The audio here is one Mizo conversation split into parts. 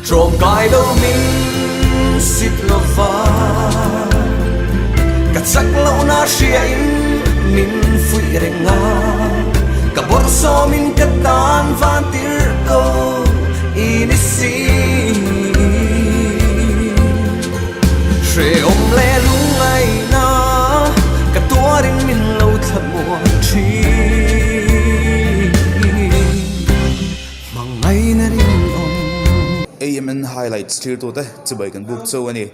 Tlawmkai lo min sit lova, ka chak lohna hriain min fuih reng a, ka bawrhsawmin ka tan van tir ko i ni si. Hrehawm leh lungngaihna ka tuarin min lo thlamuan thin. Hmangaihna rinawm. AMN Highlights thirtute chibai kan buk chauh a ni.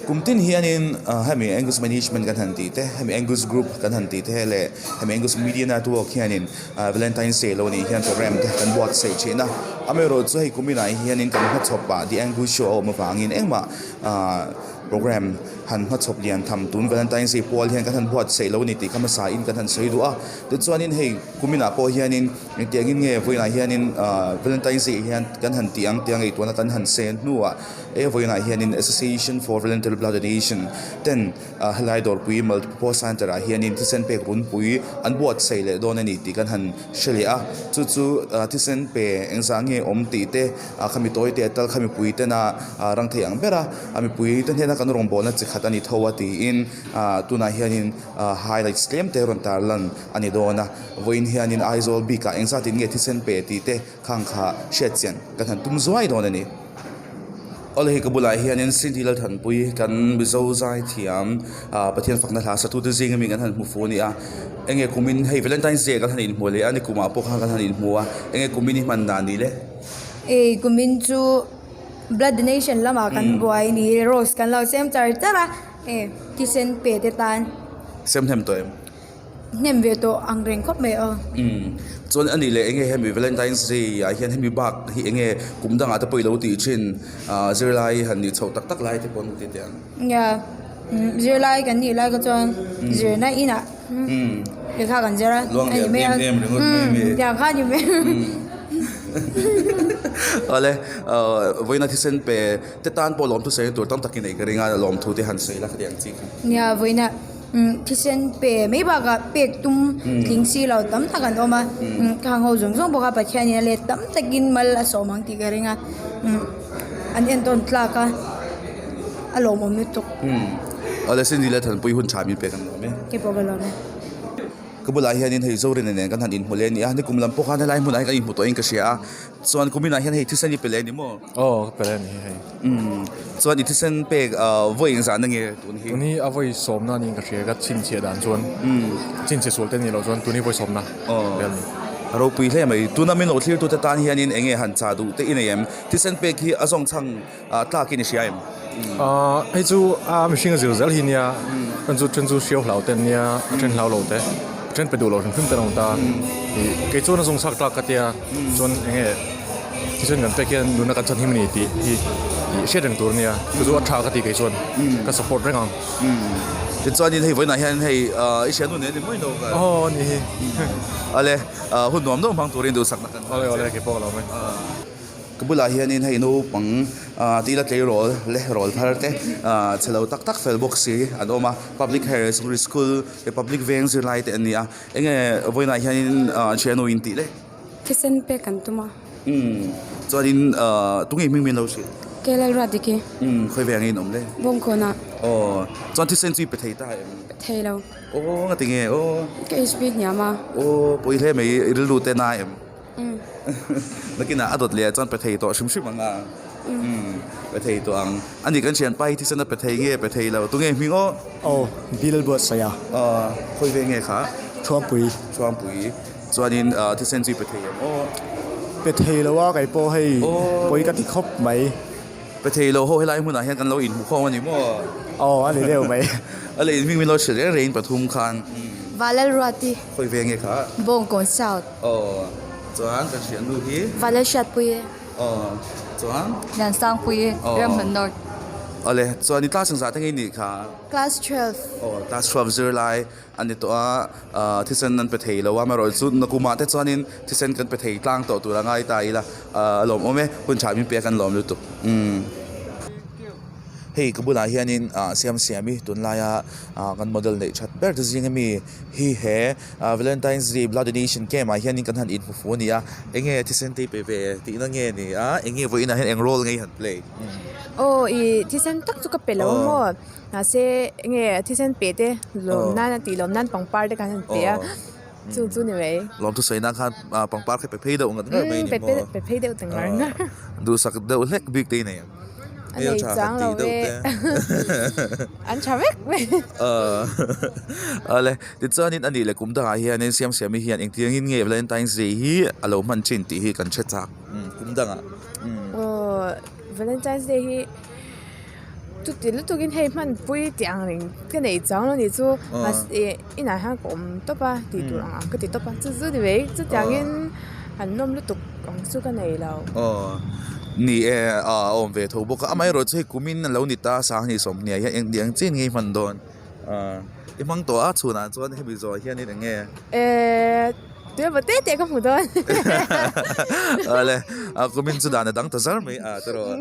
Kum tin hianin hemi Angus Management kan han tih te, hemi Angus Group kan han tih te leh hemi Angus Media Network hianin Valentine's Day lo nih hian program te kan buatsaih thin a. Amaherawhchu hei kuminah hianin kan hmachhawpah The Angus Show a awm avangin engmah Program han hmachhawp lian tham tun Valentine's Day pual hian kan han buatsaih lo a ni tih kha hmasa in kan han sawi duh a. Tichuanin hei kuminah pawh hianin engtiangin nge vawiinah hianin Valentine's Day hian kan han tih ang tia ngaihtuahna kan han sen hnuah he vawiinah hianin Association for Voluntary Blood Donation ten helai dawrpui Multipurpose Centre ah hianin thisen pek runpui an buatsaih leh dawn a ni tih kan han hre leh a. Chu chu thisen pe engzah nge awm tih te A kha mi tawi te tal kha mipui tena rang thei ang ber a, a mipui te hnena kan rawngbawlna chi khat a ni tho a tiin ah tunah hianin ah highlights tlem te rawn tar lan a ni dawn a, vawiin hianin Aizawl bikah engzat in nge thisen pe tih te khang kha hriat chian kan han tum zuai dawn a ni. Awle hei ka bulah hianin Cindy Lalthanpui kan Mizo zai thiam ah Pathian fakna hla satute zing ami kan han hmu fu a ni a, enge kumin hei Valentine's Day kan han inhmu leh a ni kumah pawh khan kan han inhmu a, enge kumin i hman dan ni le? Ei kumin chu blood donation lamah kan buai ni rose kan lo sem char char a e thisen pe te tan. Sem hnem tawh em? Hnem ve tawh ang reng khawp mai aw. Umm chuan a nih leh enge hemi Valentine's Day ah hian hemi bak hi enge kum dangah te pawh i lo tih thin ah zirlai han nih chhoh tak tak lai te pawh an ti teh ang. Nia zirlai kan nih lai kha chuan zirna inah lehkha kan zir a Luang lian em em ringawt mai a mi. Tiang kha a ni mai. Awle vawiina thisen pe te tan pawh lawmthu sawi tur tam takin ei ka ring a lawmthu te han sawi la khatiang ang chi kha. Nia vawiina thisen pe mai bakah pek tum tling si lo tam tak an awm a khang ho zawng zawng bawk a Pathianin a let tam takin mal a sawm ang tih ka ring a an entawn tlak a a lawmawm lutuk. Awle Cindy leh Thanpui hun tha min pek an lawm e. Keipawh ka lawm e. Ka bulah hianin hei Zorina nen kan han inhmu leh a ni a, nikum lam pawh khan helai hmunah hian kan inhmu tawhin ka hria a, chuan kuminah hian hei thisen i pe leh a ni maw? Aw ka pe leh a ni hei. Umm chuan i thisen pek ah vawi engzah na nge tun hi? Tun hi a vawi sawmna niin ka hria ka chhinchhiah dan chuan chhinchhiah sual te ni loh chuan tun hi vawi sawmna vel a ni. Aw ropui hle mai, tuna min lo thlir tute tan hianin eng nge han chah duh te i nei em? Thisen pek hi a zawng chhang tlakin i hria em? Hei chu a mihring a zir zel hi nia, then chu then chu hriau hlau te an nia, a then hlau lo te, a then pe duh lo hrim hrim te an awm ta. Ih kei chuan a zawng chhak tlak ka tia chuan eng nge thisen kan pek hian nuna kan chhan him a ni tih hi ih hriat reng tur a nia, chu chu a tha ka ti kei chuan ka support reng ang. Tichuanin hei vawiinah hian hei i hria nu nen a ni mai lo ka. Aw a ni hi. Awle hun nuam deuh hmang turin duhsakna kan Awle awle kei pawh ka lo mai. Ka bulah hianin hei naupang ah tila tleirawl leh rawl thar te ah chhe lo tak tak fel bawk si an awm a public higher secondary school republic veng zirlai te an ni a enge vawiinah hianin ah thian ho in tih le. Thisen pek kan tum a. Umm chuanin ah tunge hming min lo hrilh. Kelal Ruatdiki. Umm khawi veng in awm le. Bawngkawnah. Aw chuan thisen chu i pe thei ta em? Pe thei lo. Aw nga tinge aw. Ka HP hniam a. Aw pawi hle mai i rilru te na em? Nakinah a dawt leh ah chuan pe thei tawh hrim hrim ang a pe thei tawh ang a ni kan thianpa hi thisen a pe thei nge pe thei lo tunge hming aw aw Bill Buatsaia aw khawi ve nge kha Thuampui Thuampui chuanin thisen chu i pe thei em aw pe thei lo a kei pawh hei pawi ka ti khawp mai pe thei lo ho helai hmunah hian kan lo inhmu khawm a ni maw aw a ni deuh mai a leh in hming min lo hrilh reng reng pathum khan Valalruati khawi ve nge kha Bawngkawn South Aw chuan kan hriat nu hi. Valalhriatpui e. Aw chuan. Liansangpui e. Ramhlun North. Awle chuan i class engzah te nge i nih kha? Class 12. Aw class 12 zirlai a ni tawh a, ah thisen an pe thei lo a amaherawh chu nakumah te chuanin thisen kan pe thei tlang tawh tur a ngai ta ila, ah a lawmawm e hun tha min pek an lawm lutuk umm. Hei ka bulah hianin ah Siamsiami tunlaia ah kan model neih that ber te zinga mi hi he ah Valentine's Day blood donation camp ah hianin kan han inhmu fu a ni a, enge thisen te i pe ve tihna nge ni a, enge vawiinah hian eng role nge i han play? Aw ih thisen tak chu ka pe lo maw mahse enge thisen pe te lawm nan a tih lawm nan pangpar te khan han pe a chu chu ni mai. Lawmthu sawi nan khan pangpar kha pe phei deuh ngat ngar mai a ni maw? Pe phei deuh ta ngar ngar. Duhsak deuh hlek bik te i nei ang. A nei chang lo e. An tha vek mai. Awle, tichuanin a nih leh kum dangah hianin Siamsiami hian engtiangin nge Valentine's Day hi a lo hman thin tih hi kan hre chak kum dangah. Aw, Valentine's Day hi chuti lutukin hei hmanpui tih ang reng ka nei chang lo ni chu mahse inah hian ka awm tawp a tih tur ang ang ka ti tawp a chu chu ni mai chutiangin an nawm lutuk ang chu ka nei lo. Aw ni e a awm ve tho bawk a amaherawh chu hei kumin a lo ni ta sanghnih sawmhnih ah hian eng ang chian nge i hman dawn i hmang tawh a chhunah chuan hemi zawh hianin eng nge. Ehh. Tui emaw te te ka hmu dawn. Awle, a kumin chu dan a dang ta zar mai a tawh.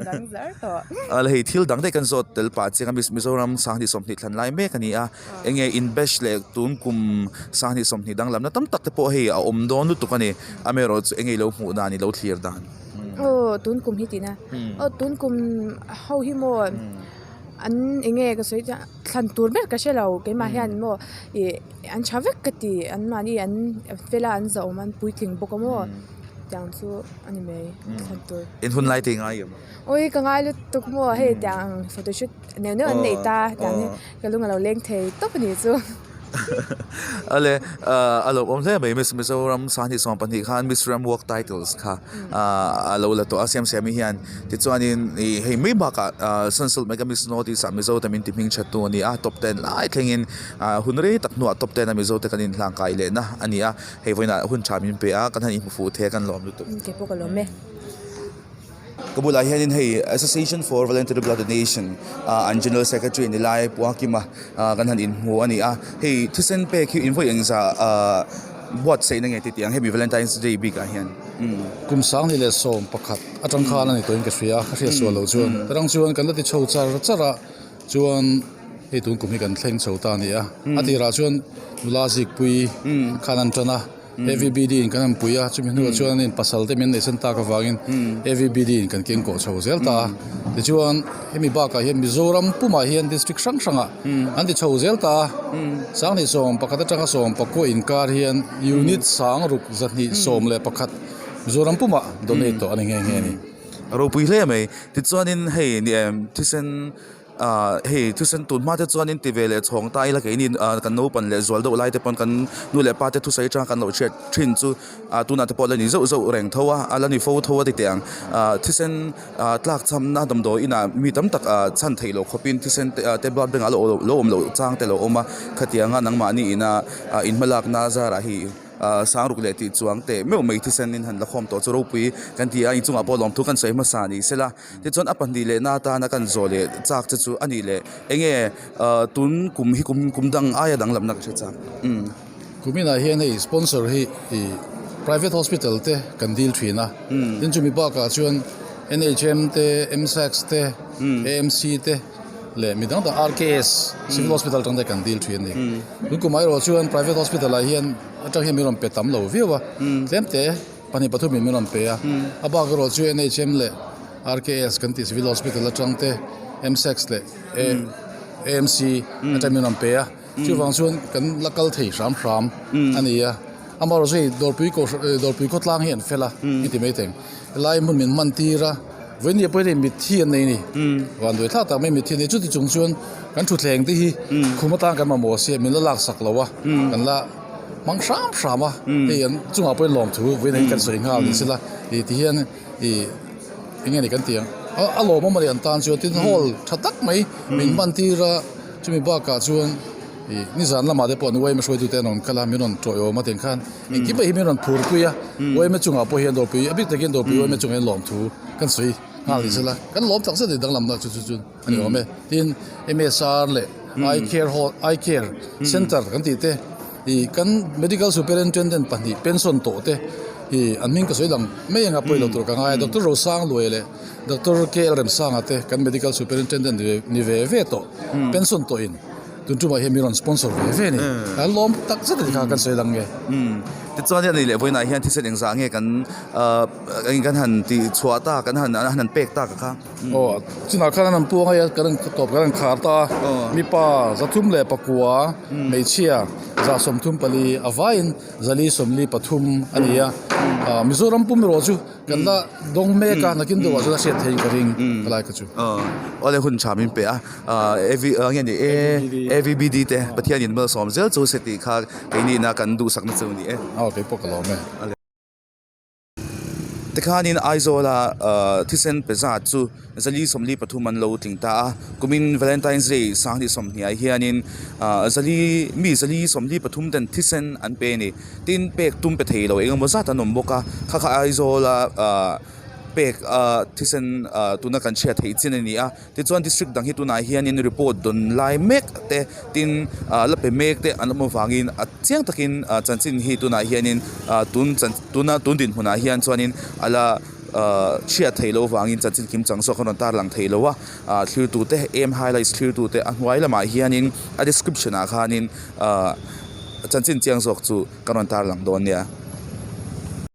Dang zar tawh. Awle hei thil dang daih kan zawt tel pah chiang a Mizoram sanghnih 20 thlan lai mek a ni a. Enge in batch leh tun kum sanghnih 20 danglamna tam tak te pawh hei a awm dawn lutuk a ni. Amaherawh chu enge i lo hmuh dan i lo thlir dan. Aw tun kum hi tihna. Aw tun kum ho hi maw an enge ka sawi chiah thlan tur ber ka hre lo keimah hian maw ih. An tha vek ka ti an mahni an fel a an zahawm an puitling bawk a maw tiang chu a ni mai thlan tur. In hun lai te i ngai em? Awi ka ngai lutuk maw hei tiang photo shoot neuh neuh an nei ta tiang hi ka lung a lo leng thei tawp a ni chu. Ale a lo awm hle mai Miss Mizoram Sanghnih 12 khan Miss Ram Walk titles kha a lo la tawh a Siamsiami hian tichuanin ih hei mai bakah Sunsilk Mega Miss North East ah Mizo te min ti hming that tu a ni a top ten lai thlengin Ah hun rei tak hnuah top ten a Mizo te kan inhlang kai lehna a ni a, hei vawiinah hun tha min pe a, kan han inhmu fuh thei a kan lawm lutuk. Kei pawh ka lawm e. Ka bulah hianin hei Association for Voluntary Blood Donation ah an General Secretary ni lai Pu Hakima ah kan han inhmu a ni a, hei thisen pek hi invawi engzah ah buatsaihna nge tih tih ang hemi Valentine's Day bikah hian. Kum 2011 atang khan a ni tawhin ka hria, ka hriat sual loh chuan. Tarang chuan kan la ti chho char char a. Chuan hei tun kum hi kan thleng chho ta a ni a, a tirah chuan nula zikpui khan an tan a, AVBD in kan han pui a, chumi hnuah chuan in pasal te min neihsan tak avangin AVBD in kan keng kawh chho zel ta a, tichuan hemi bakah hian Mizoram pumah hian district hrang hrangah an ti chho zel ta a, 2011 atanga 19 inkar hian unit 6211 Mizoram pumah donate tawh a ni nghe nghe a ni. A ropui hle mai, tichuanin hei ni em thisen ah hei thisen tun hma te chuanin ti ve leh chhawng ta ila keini ah kan naupan leh zual deuh lai te pawn kan nu leh pa te thusawi atanga kan lo hriat thin chu ah tunah te pawh la ni zeuh zeuh reng tho a a la ni fo tho a ti teh ang ah thisen ah tlak chhamna damdawi inah mi tam tak ah chhan theih loh khawpin thisen te ah te blood bank ah lo awm loh chang te lo awm a khatianga nangmahni ina ah inhmalakna zarah hi. Ahh sangruk leh tih chuang teh meuh mai thisen in han la khawm tawh chu ropui kan ti a inchungah pawh lawmthu kan sawi hmasa ni sela tichuan a pahnih leh na atana kan zawh leh chak che chu a nih leh eng nge ahh tun kum hi kum kum dang aia danglamna ka hre chak umm. Kuminah hian hei sponsor hi ih private hospital te kan dil thin a tin chumi bakah chuan NHM te MSACS te AMC te leh mi dang dang RKS civil hospital atang te kan dil thin a ni. Tun kum erawh chuan private hospital ah hian atang hian min rawn pe tam lo viau a, tlem te pahnih pathum in min rawn pe a, a bak erawh chu NHM leh RKS kan tih civil hospital atang te MSACS leh AMC atang min rawn pe a, chuvang chuan kan la kal thei hram hram a ni a, amaherawh chu hei dawrpui kohhran dawrpui khawtlang hi an fel a i ti mai thei ang, helai hmun min hman tir a. Vawinia pawhin hei mitthi an nei a ni. Vanduai thlak tak mai mitthi an nei. Chuti chung chuan kan thutthleng te hi khum atan kan mamawh sia min la laksak lo a, kan la hmang hram hram a. Hei an chungah pawhin lawmthu vawiin hi kan sawi nghal ni sela ih ti hian ih eng nge ni kan tih ang a lawmawm a ni an tan chuan tin hall tha tak mai min hman tir a chumi bakah chuan ih nizan lamah te pawh an uaima hruaitute an rawn kal a min rawn tawiawm a tiang khan Engkim pawh hi min rawn phur pui a, uaima chungah pawh hian dawrpui a bik takin dawrpui uaima chungah hian lawmthu kan sawi nghal ni sela, kan lawm tak zet a ni danglamna chu chu chu a ni awm e. Tin, MSR leh I care hall I care center kan tih te ih kan medical superintendent pahnih pension tawh te. Ih an hming ka sawi lang mai anga pawi lo tur ka ngai a, Doctor Rosangluai leh Doctor KL Remsanga te kan Medical Superintendent ni ve ve tawh pension tawhin tun tumah hian min rawn sponsor ve ve a ni. An lawm tak zet a ni kha kan sawi lang nge. Tichuan a ni leh vawiinah hian thisen engzah nge kan kan han tih chhuah tak kan han an han pek tak a kha. Aw chunah khan an han puang a kan han tawp kan han khar ta a mipa zathum leh pakua hmeichhia zah 34 a vaiin zali 43 a ni a Mizoram pum erawh chu kan la dawng mek a nakin deuhah chuan a hriat theihin ka ring helai kha chu. Aw le hun tha min pe a enge ni AVBD te Pathianin malsawm zel chu se tih kha keini ina kan duhsakna chu a ni e. Aw keipawh ka lawm e. Tikhanin Aizawla thisen pe zat chu zali 43 an lo tling ta a, kumin Valentine's Day 2020 ah hianin zali mi zali 43 ten thisen an pe a ni. Tin pek tum pe thei lo eng emaw zat an awm bawk a, kha kha Aizawla pek thisen tuna kan chhiat theih chin a ni a. Tichuan district dang hi tunah hianin report dawn lai mek te tin ah la pe mek te an awm avangin a chiang takin ah chanchin hi tunah hianin ah tun chan tuna tun dinhmunah hian chuanin a la ah chhiat theih loh avangin chanchin kim chang zawk a rawn tarlang thei lo a ah thlir tute aim highlights thlir tute a hnuai lamah hianin a description ah khanin ah chanchin chiang zawk chu ka rawn tarlang dawn nia.